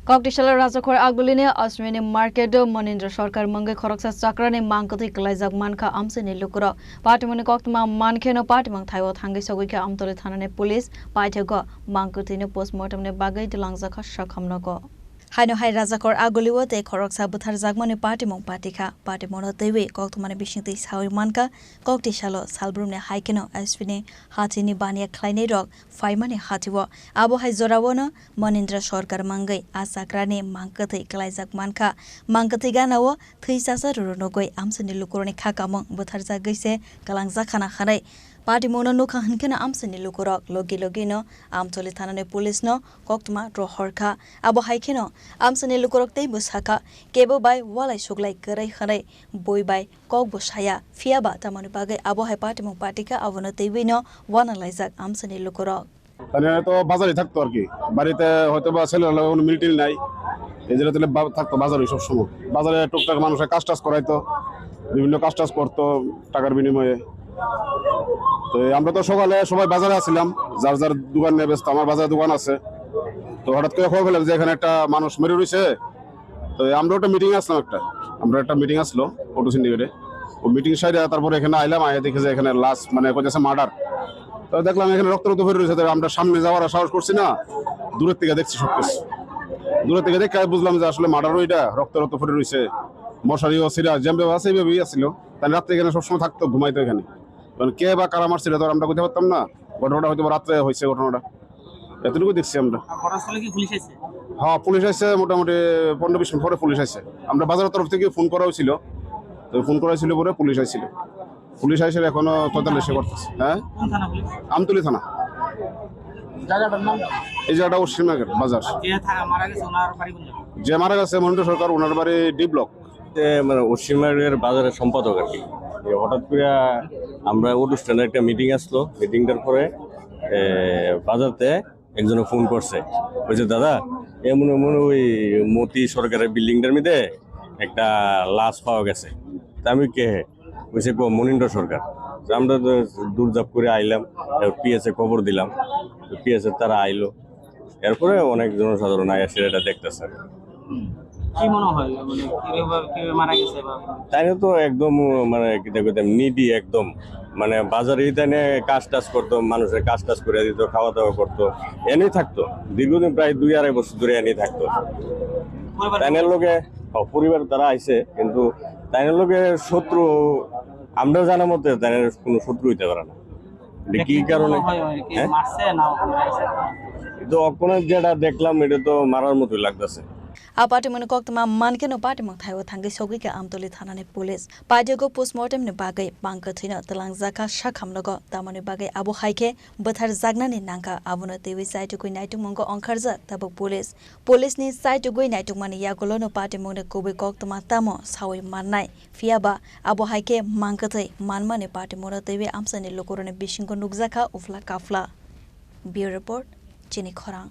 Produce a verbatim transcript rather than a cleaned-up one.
Koktisalo Rajakhor Agulini Ashwini Market o Monindra Sarkar mungwi khoroksa chakrani mangkwtwi kwlaijak mankha amchaini lukurok. Patimungni koktwma mankheno patimung thaio thangwi sogwi kha Amtoli thanani police paithago mangkwtwino postmortemni bagwi twlangjakha sakham nogo. Haino hai Rajakhor Agulio tei khoroksa butharjakmani patimung patikha. Patimungno twiwi koktwmani bisingtwi sawi mankha, koktisalo salbrumni haikheno Ashwini hathini baniya khlainairok phaimani hathio. Abo hai joraono Monindra Sarkar mangwi a chakrani mangkwtwi kwlaijak mankha. Mangkwtwi ganao thwi chasa rwrw nugwi amchaini lukurokni kha kamung butharjagwi se kwlangjakhana hwnwi patimungno nukha hwnkheno amchaini lukurok logi logino Amtoli thanani police no koktwma rohorkha. Abo hai kheno amchaini lukurok teibo sakha, kebo bai walai suglai kwrwi hwnwi bui bai kokbo saya, phiyaba tamoni bagwi abo hai patimung patikha, abono twiwino uanalaijak amchaini lukurok. মানে তো বাজারে থাকতো আর কি, বাড়িতে হয়তো বা ছেলের লগে কোনো মিল টিল নাই, এই জন্য তাহলে বা-, থাকতো বাজারে সব সময়। বাজারে টুকটাক মানুষের কাজ টাজ করাইতো, বিভিন্ন কাজ টাজ করতো টাকার বিনিময়ে। তো এই আমরা তো সকালে সবাই বাজারে আছিলাম, যার যার দোকান নিয়ে ব্যস্ত। আমার বাজারে দোকান আছে, তো হঠাৎ করে খবর পেলাম যে এখানে একটা মানুষ মরে রয়েছে। তো এই আমরা একটা মিটিং আসলাম, একটা আমরা একটা মিটিং আসলো অটো সিন্ডিকেটে। ও মিটিং সাইডে তারপরে এখানে আইলাম, আইয়া দেখে যে এখানে লাশ মানে কইতেছে মার্ডার। তো দেখলাম এখানে রক্ত রক্ত পড়ে রয়েছে, তবে আমরা সামনে যাওয়ার সাহস করছি না, দূরের থেকে দেখছি সব কিছু। দূরের থেকে দেখে বুঝলাম যে আসলে মার্ডার ওইটা, রক্ত রক্ত পড়ে রয়েছে, মশারিও ছিঁড়া, যেভাবে আছে এইভাবেই আসছিল। তাই রাত্রে এখানে সবসময় থাকতো, ঘুমাইতো এখানে। কারণ কে বা কারা মারছিল তো আর আমরা কইতে পারতাম না, ঘটনাটা হয়তো বা রাত্রে হয়েছে ঘটনাটা, এতটুকু দেখছি আমরা। আর ঘটনাস্থলে কি পুলিশ এসেছে? হ্যাঁ, পুলিশ আসছে, মোটামুটি পনেরো বিশ মিনিট পরে পুলিশ আসছে। আমরা বাজারের তরফ থেকে ফোন করা হয়েছিল, তো ফোন করা হয়েছিল পরে পুলিশ আসছিল। পুলিশ আসে এখনো তদন্ত সে করতেছে। হ্যাঁ, কোন থানা পুলিশ? আমতলী থানা। জায়গাটার নাম? এই জায়গাটা পশ্চিম মার্কেট বাজার। যে থা-, মারা গেছে, ওনার বাড়ি কোন জায়গায়? যে মারা গেছে মনিন্দ্র সরকার, ওনার বাড়ি ডি ব্লক। এ, মানে, পশ্চিম মার্কেটের বাজারের সম্পাদক আর কি। এ, হঠাৎ করে আমরা অটো স্ট্যান্ডে একটা মিটিং আসলো, মিটিংটার পরে, এ, বাজারতে একজনে ফোন করছে, বলছে, "দাদা, এমন এমন ওই মতি সরকারের বিল্ডিংটার মধ্যে একটা লাশ পাওয়া গেছে।" তা আমি, "কে হে?" বলছে, "কো মনিন্দ্র সরকার।" তো আমরা তো দৌড়ঝাঁপ করে আইলাম, পিএসএ খবর দিলাম, তো পিএসএ তারা আইলো, এরপরে অনেক জনসাধারণ আয়া সেটা এটা দেখতেছে। কি মনে হয়, মানে, কিভাবে, কিভাবে মারা গেছে বা? তাই তো একদম, মানে, কিতা কইতাম, নিডি একদম, মানে, বাজারে তাই কাজ টাজ করতো, মানুষের কাজ টাজ করে দিত, খাওয়া দাওয়া করতো, এনে থাকতো। দীর্ঘদিন প্রায় দুই আড়াই বছর ধরে এনে থাকতো। পরিবার তাইনের লগে, হ, পরিবার তারা আইছে, কিন্তু তাইনের লগে শত্রু, আমরা জানা মতে তাইনের কোনো শত্রু হইতে পারে না। এটা কি ব্যক্তিগত কারণে? মনে হয়, ওই কি হ্যাঁ? মারছে না ওখানে আছে? তো ওখানে যেটা দেখলাম, এটা তো মারার মতোই লাগতেছে। A patimungni koktwma mankheno patimung thaio thangwi sogwi kha Amtoli thanani police. Paithago postmortemni bagwi mangkwthwino twlangjakha sakhamnogo, tamoni bagwi abo hai khe bwtharjaknani nangkha, abono twiwi chaitugwi naitugmungo ongkharjak tabuk police. Police ni chaitugwi naitukmani yagulono patimungni kubui koktwma tamo sawi mannai. Phiyaba abo hai khe mangkwthwi manmani patimungno twiwi amchaini lukurokni bisingo nukjakha uphla kaphla. Bureau Report, Chini Khorang.